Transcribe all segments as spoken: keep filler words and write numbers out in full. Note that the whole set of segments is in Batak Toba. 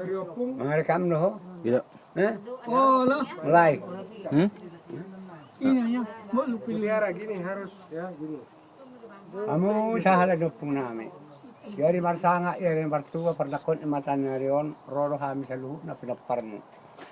Mangarekam do ho? Tidak. Eh? Mulai. Hmm? Ini ya, buat lu pilih. Mutiara gini harus, ya, gini. Hamu sahala ni ompung nami. Di ari marsangap, di ari martua, pardangkot ni mata ni ari on, ro do hami saluhutna pinomparmu.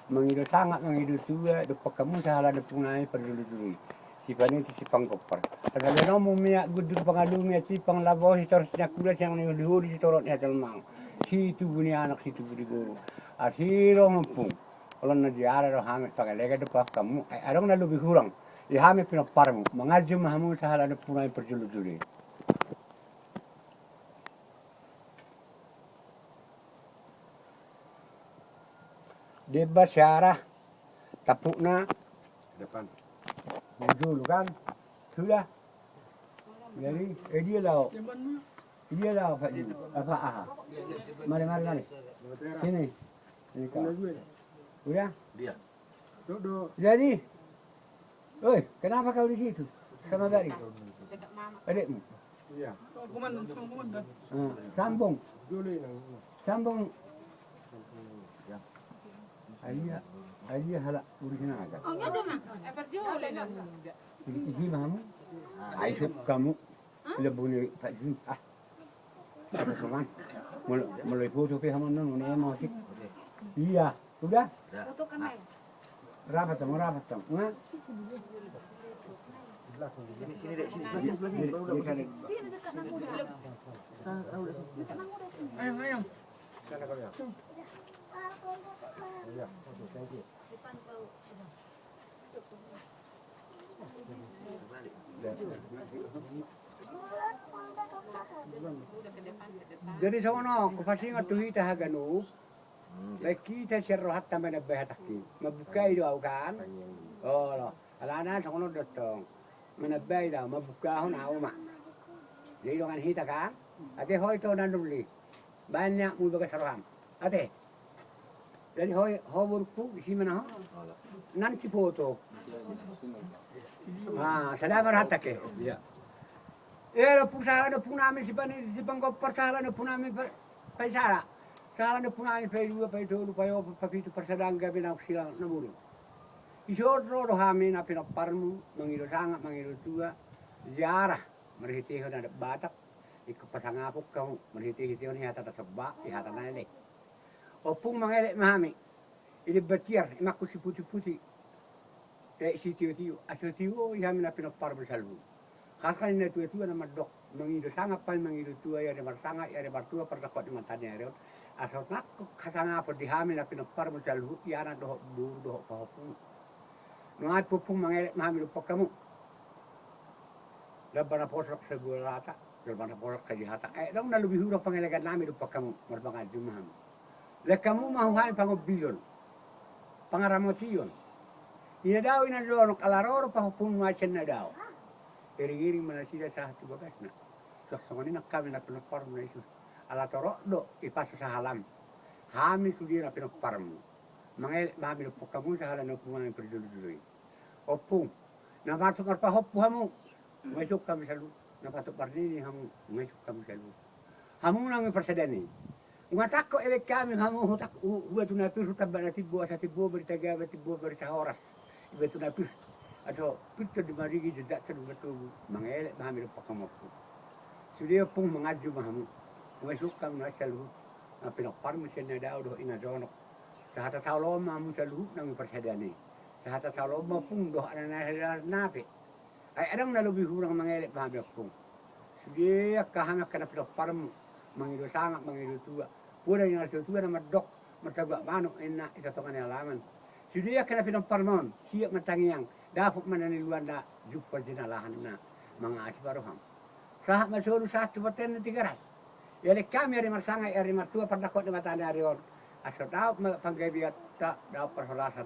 Mangido sangap, mangido tua, dompak hamu sahala ni ompung nami parjolo-jolo i. Sipaniti sipanggompar. Tagalononmu miak gundur pangalumi, sipanglabohi sitorop sinangkuda, sinang ni holi-holi, sitorop ni hatolang. Situbu ni anak, situbu ni boru. Asi ro ompung. Olo na diara do hami pangalegan do pahompu hamu. Ai adong na lobi hurang. Di hami pinomparmu. Manganju ma hamu sahala ni ompung nami parjolo-jolo i. Demba siara. Tampukna. Depan. Dulu kan. Sudah. Jadi, eh, dia laho. Dia laho, Pak Ji. Apa, aha. Mari, mari, mari. Sini. Ini kau. Udah? Dia. Jadi, oi, kenapa kau di situ? Sama tadi. Adikmu? Iya. Ah, sambung. Sambung. Aia, aia halak urusan aja. Isi mahamu. Ai suk kamu. Lebu ni Pak Ji. Ah. Apa soman? Mul-, mulai foto pe hamu non, ini emosi. Iya, udah? Udah. Rapat dong, rapat dong. Nah. Sini, sini, Dek, sini, sini. Di, di sana. Ayo, ayo. Sana kau ya. Iya, oke, thank you. Jadi songon on, hupasingot tu hita haganup. Baen hita sian rohanta manambai hatangki. Mambukai do au kan? Olo. Alana songon on do tong. Manambai do au, mambukahon au ma. Jadi dongan hita kan? Ate ho ito na nuli. Baen niatmu di bagas roham. Ate. Jadi ho, ho borungku, isi ma na ho. Nan sifoto. Ah, sada ma rohanta ke. Iya. Eh, ompung sahala ni ompung nami sipaniti sipanggompar, sahala ni ompung nami pa-, paisada. Sahala ni ompung nami paidua, paitolu, paopat, papitu, parsadaan gabe naung silang na murung. Dison ro do hami na pinomparmu, mangido sangap, mangido tua, ziarah, marhitehon adat Batak, ingkon pasangapon hamu, marhite-hitehon i hata na somba, i hata na elek. Ompung, mangelek ma hami. I lemba tiar, i mangkuk siputi-puti. Te sitio-tio, asa tio i hami na pinomparmu saluhut. Hata ni na tua-tua na mandok, mangido sangap hami, mangido tua, i ari marsangap, i ari martua, pardangkot ni mata ni ari on. Asa nangkok hasangapon di hami na pinomparmu saluhut, i anak dohot boru dohot pahompu. Nuaeng pe ompung, mangelek ma hami dompak hamu. Lamba na poso sabulan rata, lamba na poso sadia hata. Eh, adong na lobi hurang pangelegan nami dompak hamu, marpanganju ma hamu. Lehon hamu ma tu hami pangombilon, pangaramotion. Ina dao, ina jonok, ala ro do pahompu nuaeng sian na dao. Iring-iring ma nasida sahat tu bagasna. Suang songon i nang hami na pinomparmu na dison. Ala torop do i pasu sahalam. Hami sude na pinomparmu. Mangelek ma hami dompak hamu sahala ni ompung nami parjolo-jolo i. Ompung, na patut marpahompu hamu, nunga isuk hami saluhut. Na patut marnini hamu, nunga isuk hami saluhut. Hamu naung i parsadaan i. Nunga tangkok elek hami hamu, hutang, hu-, hubatu na pir, hutamba na timbo, asa timbo barita gabe, timbo barita horas. Ibatu na pir. Asa pintor di marigi, jejak sa di martobu, mangelek ma hami dompak hamu ompung. Sude ompung, manganju ma hamu. Nunga isuk hami nuaeng saluhut. Na pinomparmu sian na dao dohot i na jonok. Sahata saoloan ma hamu saluhut naung i parsadaan i. Sahata saoloan ma ompung dohot anak na sada na pe. Ai adong na lobi hurang, mangelek ma hami ompung. Sude angka hami angka na pinomparmu, mangido sangap, mangido tua. Poda ni na tua-tua na mandok, martabuak manuk inna i tonga-tonga ni alaman. Sude angka na pinomparmu on, siap ma tangiang, dapot ma na niluanna, jumpang jinalahanna, mangasi ma roham. Sahat ma solu, sahat tu bontean ni Tigaras. Ialehon hami ari marsangap, i ari martua, pardangkot ni mata ni ari on. Asa dapot ma panggabeanta, dapot parhorasan.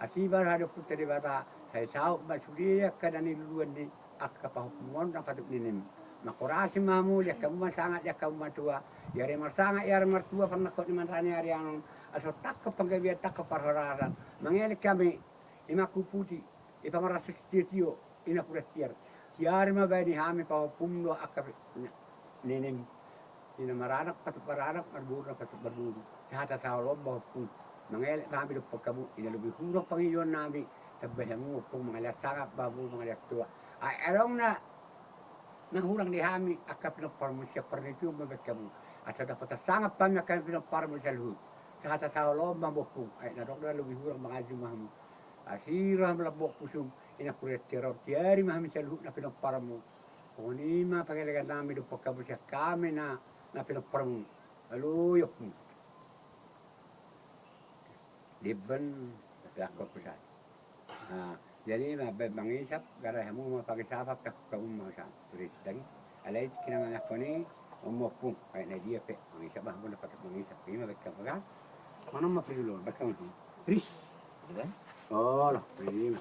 Asi ma roha ni Ompunta Debata, sai saut ma sude angka na niluluan ni angka pahompu on na patut ninim. Mangkorasi ma hamu, lehon hamu ma sangap, lehon hamu ma tua. I ari marsangap, i ari martua, pardangkot ni mata ni ari on. Asa tangkok panggabeanta, tangkok parhorasan. Mangelek hami, i mangkuk puti, i pangoras sitio-tio, i napuran tiar. Siari ma baen i hami pahompum dohot angka pe-, ni-, ninim. I na maranak patut maranak, marboru na patut marboru. Sahata saoloan ma ompung, mangelek ma hami dompak hamu, i na lobi hurang pangidoan nami, tambai hamu ompung, mangalean sangap ma hamu, mangalean toa. Ai adong na na hurang di hami angka pinomparmuna sian parnidaan ma baen hamu, asa dapotan sangap hami angka pinomparmuna saluhut. Sahata saoloan ma ompung, ai na adong na lobi hurang mangaji ma hamu. Asi roham lambok pusum, inang hurian tiaror tiari ma hami saluhutna pinomparmu. Songon i ma pangelean nami dompak hamu sian hami na na pinomparmu. Alo i ompung. Diban, tapi angkon kusa. Nah, jadi na baen mangisap, garai hamu ma pangisapan, pe angkon hamu ma kusa. Tulis dang. Alai kinangan angkon i, ompung, baen na dia pe mangisap, bah, hamu na paket mangisap. Ima baen hamu kan. Mana ma pe dulu, baen hamu. Ris. Olo, ima.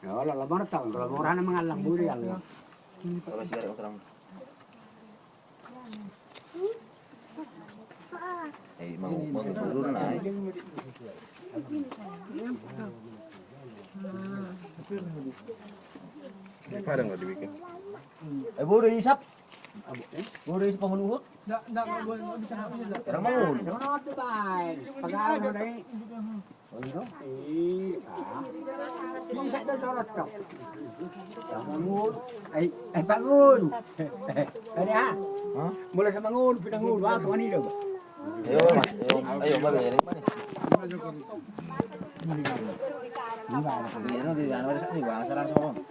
Olo, lamar tau, kalau mau rana mangallang budi, allang. Kalau sigaret, terang. Eh, mau, mau turun, nah. Padang nggak dibikin. Eh, bodo isap. Bodo isap panguluhut. Nggak, nggak, nggak boleh, nggak bisa, nggak bisa, nggak. Orang mau. Jangan apa, Bay. Pegang, Bay. Bisa do torot do. Bangun. Ai, ai bangun. Ada ha? Mulai sa bangun, pinangun. Wah, tuan ini do. Ayo, Mas. Ayo, ayo, Mas. Ini, ini, ini, ini, ini, ini, ini.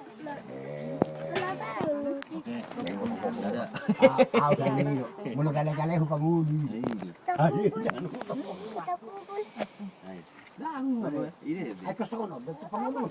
Oke. Ada. Mulai gale-gale, hukum. Bangun. Ini. Ai, ke sono, bantu pengundur.